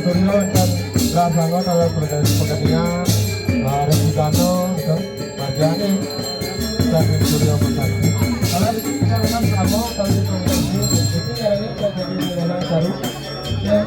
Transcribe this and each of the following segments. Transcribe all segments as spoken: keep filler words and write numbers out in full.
Suryo dan Rasango dalam pertandingan, eh, Revitano, gitu. Marjani dan Suryo Mutari. Kalau di sini yang enam sama, kalau di sini, itu yang ini sudah jadi pemain baru. Ya.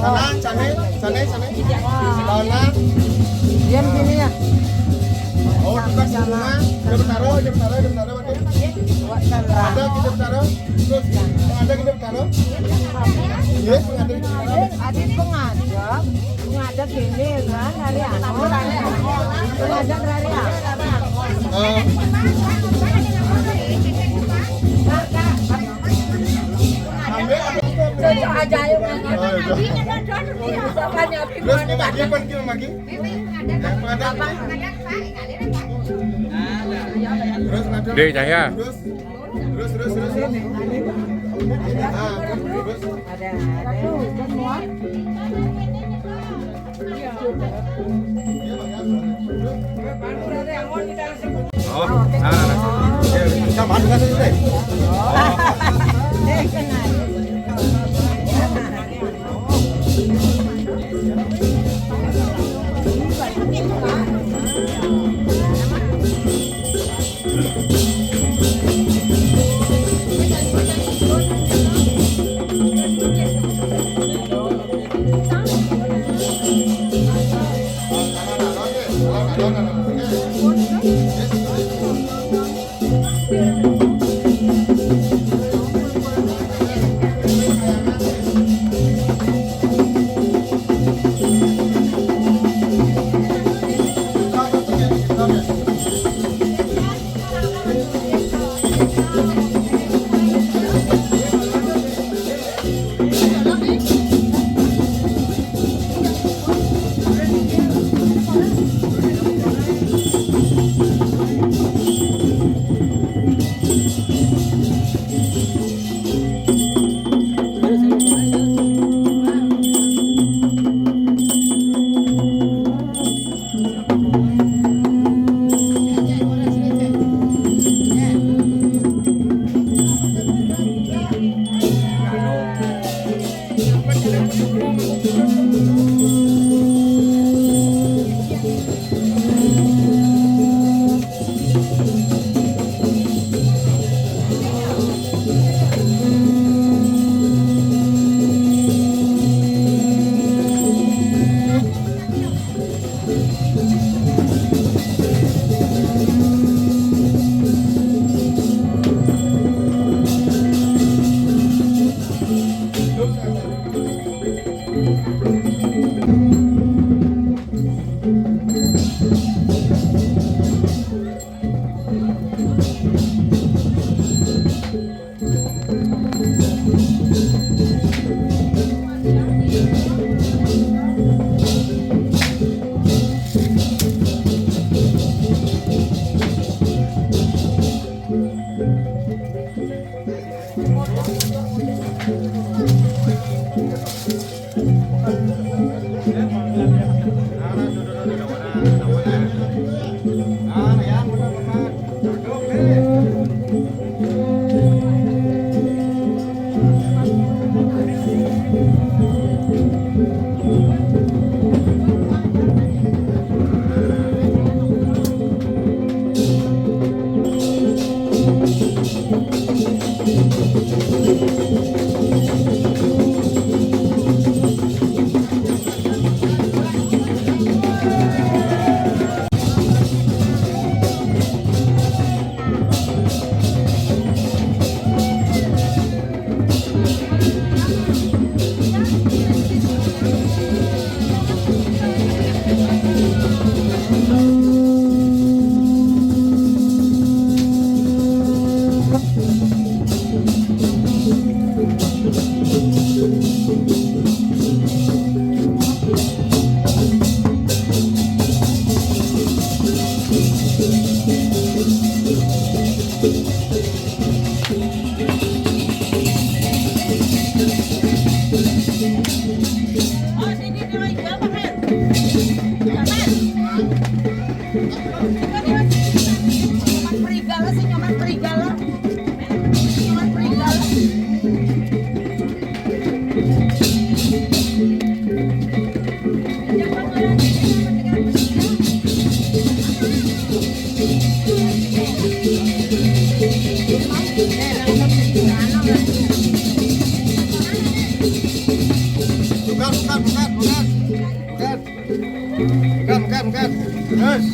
Sana, sana, sana, sana. Sana. Diam sini ya. Oh, kita semua. Jom taruh, jom taruh, jom taruh. Ada kita taruh. Terus ada kita taruh. Yes, ada kita taruh. Ada pengadap. Pengadap ini kan hari apa? Pengadap hari apa? Eh. Ambil, ambil. Cocok aja, ayo, Mas. Oh, iya. Terus kita lagi, apa kita lagi? Yang pengadap. Terus ada. Dek Cahya. Terus, terus, terus, terus, terus. Ah, terus. Ada, ada. Oh, nah, nah, nah. Ya, kita makan dulu deh. Eh, kenal. Bukan, bukan, bukan, bukan. Bukan. Bukan, bukan, bukan. Terus.